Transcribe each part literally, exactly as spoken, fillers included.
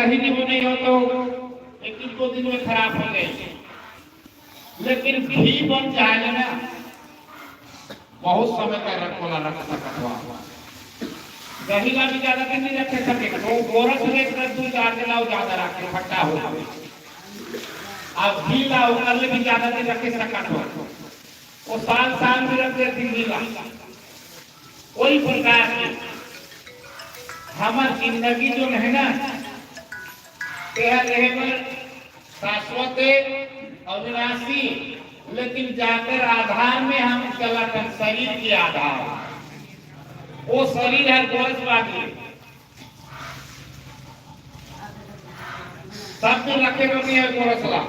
दही नहीं बने हो तो एक दिन दो दिन में खराब हो जाए, लेकिन घी बन जाए ना, बहुत समय तक रख, ओला रख सकत हो। दही ला भी ज्यादा दिन नहीं रखे सके, तो गोरस में एक दू चार दिन अउ ज्यादा रखे, खट्टा हो जाए। अब घी ला ओकर ले भी ज्यादा दिन रखे सकत हो, वो साल साल में रख देती घी ला। कोई प्रकार की हमर जिंदगी जो है ना, तेहा रहे बर शाश्वत है, अविनाशी, लेकिन जाकर आधार में हम चलत हन, शरीर के आधार। वो शरीर है गोरस बागी, सब में रखे बने है गोरस ला।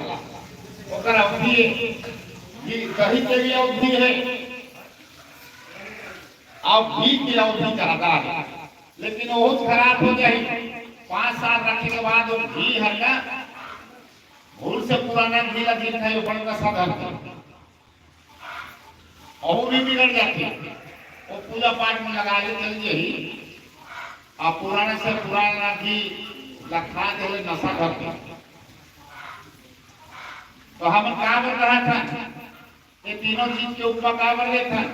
ओकर अवधि है, घी, दही के भी अवधि है, अब घी के अवधि ज्यादा है, लेकिन बहुत खराब हो जाए। पाँच साल रखे के बाद वो घी हर ना भूल से पुराना घी ला घी खाई, बड़ नशा धरती, और भी बिगड़ जाती। वो पूजा पाठ में लगा ले चल यही, अब पुराने से पुराना घी ला खा के ले नशा धरती। तो हम का बोल रहा था, ये तीनों चीज के उपमा काबर लेथन?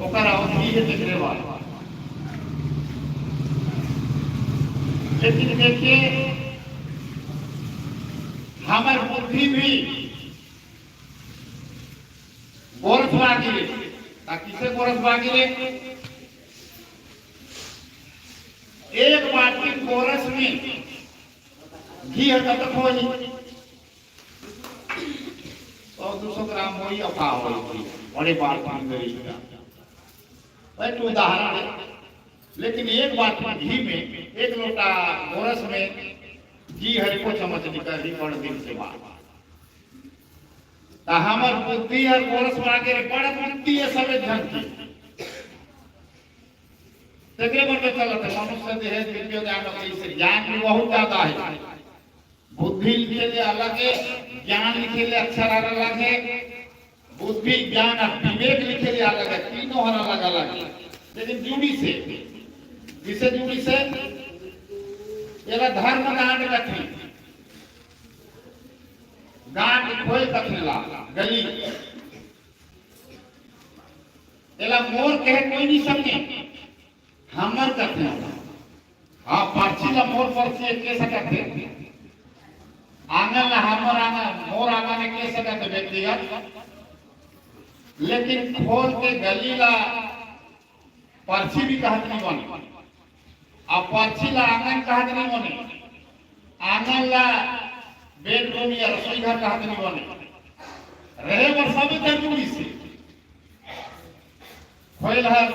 ओकर अवधि है तेकरे बर। लेकिन देखिए, हमर बुद्धि भी गोरस बागी रे। ता किसे गोरस बागी रे? एक बाटी गोरस में घी हर कतक होही? सौ दू सौ ग्राम होही, अउ का होही? बड़े बात नहीं करी। भाई, तू उदाहरण दे, लेकिन एक बात, घी में, एक लोटा गोरस में घी हर एको चम्मच निकलही बड़ दिन के बाद। त हमर बुद्धि हर गोरस में आगे रे, बड़ बुद्धि है सबे झन की। तेकरे बर तो चलत है, मनुष्य देह दिव्य ज्ञान, इसे ज्ञान भी बहुत ज्यादा है। बुद्धि लिखे ले अलग है, ज्ञान लिखे ले अक्षर अलग है, बुद्धि, ज्ञान और विवेक लिखे ले अलग है, तीनों हर अलग अलग है। लेकिन जुड़ी से, जिसे जुड़ी से, एला धर्म गांठ कथे, गांठ खोल कथे ला, गली। एला मोर कहे कोई नहीं समझे, हमर कथे। हाँ, पर्ची ला मोर पर्ची एक कह सकत हे। आंगन ला हमर आंगन, मोर आंगन एक कह सकत हे व्यक्तिगत। लेकिन खोल के गली ला पर्ची भी कहत नहीं बने। अब पर्ची ला आंगन कहत नहीं बने। आंगन ला बेडरूम या रसोई घर कहत नहीं बने। रहे बर सब जरूरी से। खोल हर,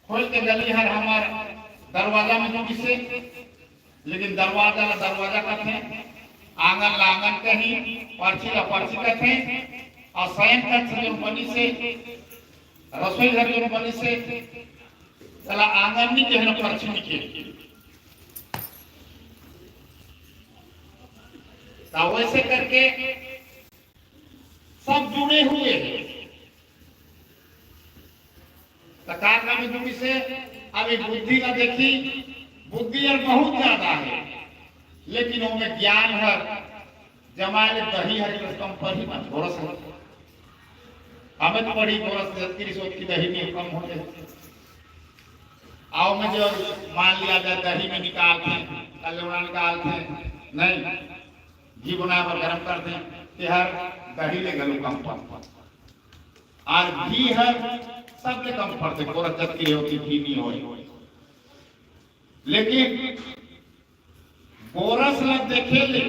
खोल के गली हर हमर दरवाजा में जुड़िसे, लेकिन दरवाजा ला दरवाजा कथे, आंगन ला आंगन कही, पर्ची ला पर्ची कथे, अउ शयन कक्ष जो बनिसे, रसोई घर जो बनिसे, तेला आंगन नहीं कहे ना, पर्ची नहीं कहे। तो वैसे करके सब जुड़े हुए हैं। त का कमी जुड़ी से? अभी बुद्धि ला देखी, बुद्धि यार बहुत ज्यादा है, लेकिन ओमे ज्ञान हर जमाए ले दही हर कम पड़ी मत, गोरस हर। हमें तो पड़ी गोरस जतकी रिसोत की दही नहीं कम होते। आओ में जो मान लिया जाए दही में निकालते हैं, कल निकालते हैं, नहीं, घी बनाए बर गरम करते हैं, ते हर दही ले घलो कम पड़ते। आज घी हर सबले कम पड़थे, गोरस जतकी होती घी नहीं होय। लेकिन गोरस ला देखे ले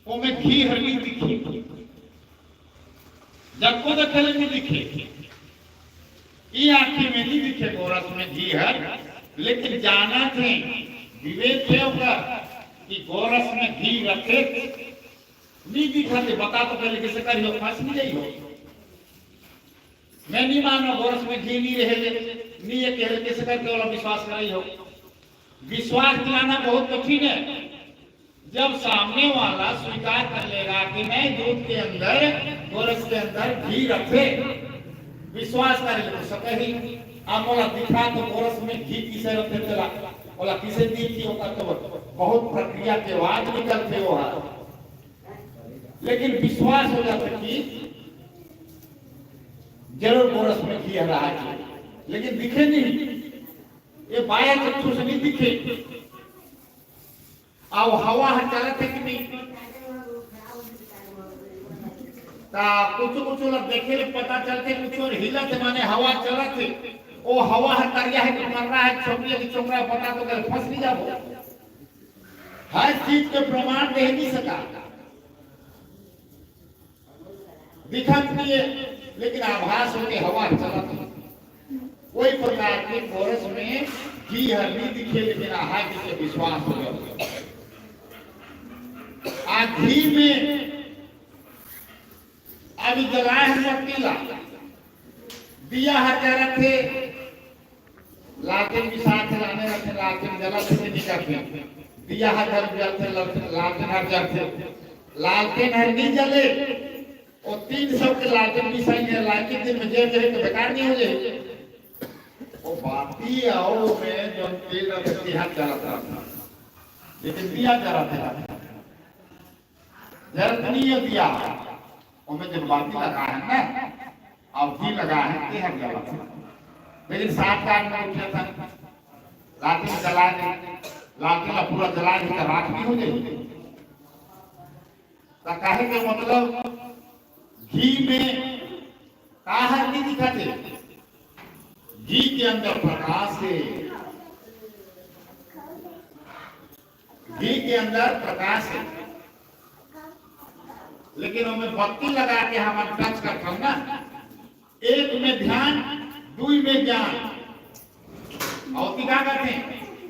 ओमे घी हर नहीं दिखे, जब को देखे ले नहीं दिखे, ई आँखी में नहीं दिखे गोरस में घी हर, लेकिन जानत हे, विवेक हे ओकर कि गोरस में घी रखे। नहीं दिखा दे, बता तो पहले कैसे करियो, फंस नहीं जाइयो। मैं नहीं मानो गोरस में घी नहीं रहे ले, नहीं ये कहे कैसे करके वाला विश्वास कराई हो। विश्वास दिलाना बहुत कठिन है। जब सामने वाला स्वीकार कर लेगा कि मैं दूध के अंदर, गोरस के अंदर घी रखे, विश्वास कर ले तो सके ही। अब मोला दिखा तो गोरस में घी किसे रथे तेला, ओला किसे दी थी, ओकर तो बहुत प्रक्रिया के बाद निकलथे वो ह। लेकिन विश्वास हो जाथे कि जरूर गोरस में घी ह रहा है, लेकिन दिखे नहीं। ये बाया चक्षु से नहीं दिखे। अब हवा ह चलत हे कि नहीं? ता कुछ कुछ ला देखे ले पता चलथे, कुछ और हिलत हे, माने हवा चलत हे। ओ हवा ह करिया हे कि मर्रा हे, छोकरी हे कि छोकरा हे, पता तो करे, फंस नहीं जाबो। हर चीज के प्रमाण दे नहीं सका। दिखत नहीं है, लेकिन आभास होके हवा चलत है। कोई प्रकार के गोरस में घी हर नहीं दिखे, लेकिन आहा जी के विश्वास हो जाता। आ घी में अभी जलाए हैं बत्ती ला, दिया हर जरत है, लालटेन बिसाथे लाने रथे, लालटेन जलत हे निकलथे, दिया हर जल जलथे, लालटेन हर जलथे, लालटेन हर नहीं जले, वो तीन सौ के लालटेन बिसाई है, लालटेन दिन में जेब जले तो बेकार नहीं हो जाए। वो बाती आओ में जो तेल रखे हर जलत रहा, लेकिन दिया जलत है, जलत नहीं है दिया। ओमे जब बाती लगा है ना, अब घी लगा है, ते हर जला। लेकिन सात का आदमी उठे था, लाठी जला के, लाठी ला पूरा जला के, तो राख नहीं हो जाए। तो कहे के मतलब, घी में काहर नहीं दिखा थे, घी के अंदर प्रकाश है। घी के अंदर प्रकाश है, लेकिन ओमे बत्ती लगा के हमन टच करथन ना, एक में ध्यान, दुई में ज्ञान, अउ ती का करथे,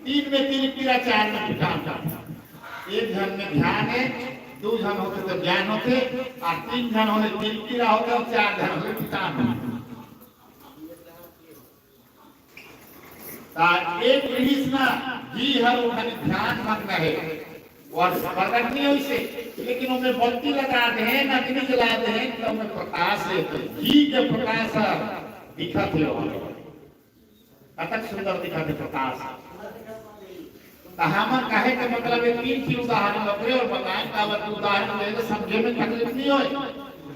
तीन में तिरकिरा, चार में पिटान करथे। एक झन में ध्यान है, दू झन होथे तो ज्ञान होथे, और तीन झन होले तिरकिरा होथे, और चार झन होले पिटान होथे। ता एक रिहिस ना, घी हर ओखर ध्यान मग्न है, और प्रकट नहीं होइसे, लेकिन ओमे बत्ती लगा दे हैं, अग्नि जला दे हैं, तो ओमे प्रकाश है, तो घी के प्रकाश ह दिखत है वहाँ। कतक सुंदर दिखत है प्रकाश। तो हमर कहे के मतलब है, तीन ठी उदाहरण ओकरे और बताए, काबर कि उदाहरण में तो समझे में तकलीफ नहीं होए।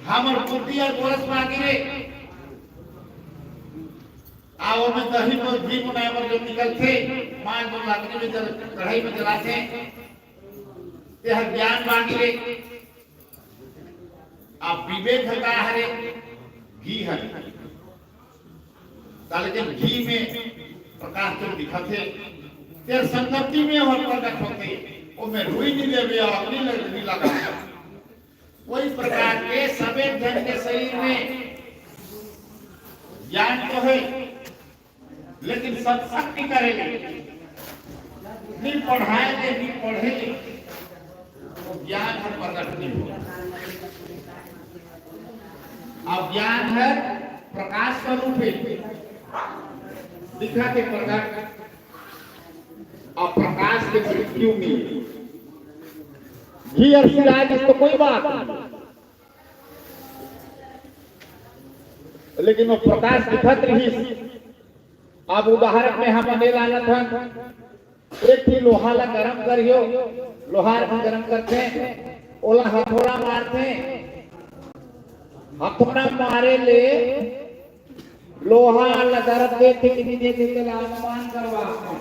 हमर बुद्धि और गोरस में आगे रे, आ ओमे दही में घी बनाए बर जो निकलथे, माल जो लकड़ी में जल, कढ़ाई में जलाथे, तेह ज्ञान बांधी रे। अब विवेक ह का हरे? घी हरे। ताले जब घी में प्रकाश जो दिखथे, तेर संगति में ओहर प्रकट होथे, ओमे रुई नहीं देवे और अग्नि लग-, नहीं लगा। कोई प्रकार के सफेद धन के शरीर में ज्ञान तो है, लेकिन सत्संग नहीं करे ले, नहीं पढ़ाए ले, नहीं पढ़े ले, वो ज्ञान हर प्रकट नहीं हो। अब ज्ञान हर प्रकाश स्वरूप है, दिखा के प्रकट, अब प्रकाश के मृत्यु में घी अरसी रहिस तो कोई बात नहीं, लेकिन वो प्रकाश दिखत रहिस। अब उदाहरण में हमन ए लानत हन, एक ठी लोहा ला गरम करियो, लोहा ला गरम करथे, ओला हथौड़ा मारथे, हथौड़ा मारे ले लोहा ला दरद देथे कि नहीं देथे, तेला अनुमान करवा।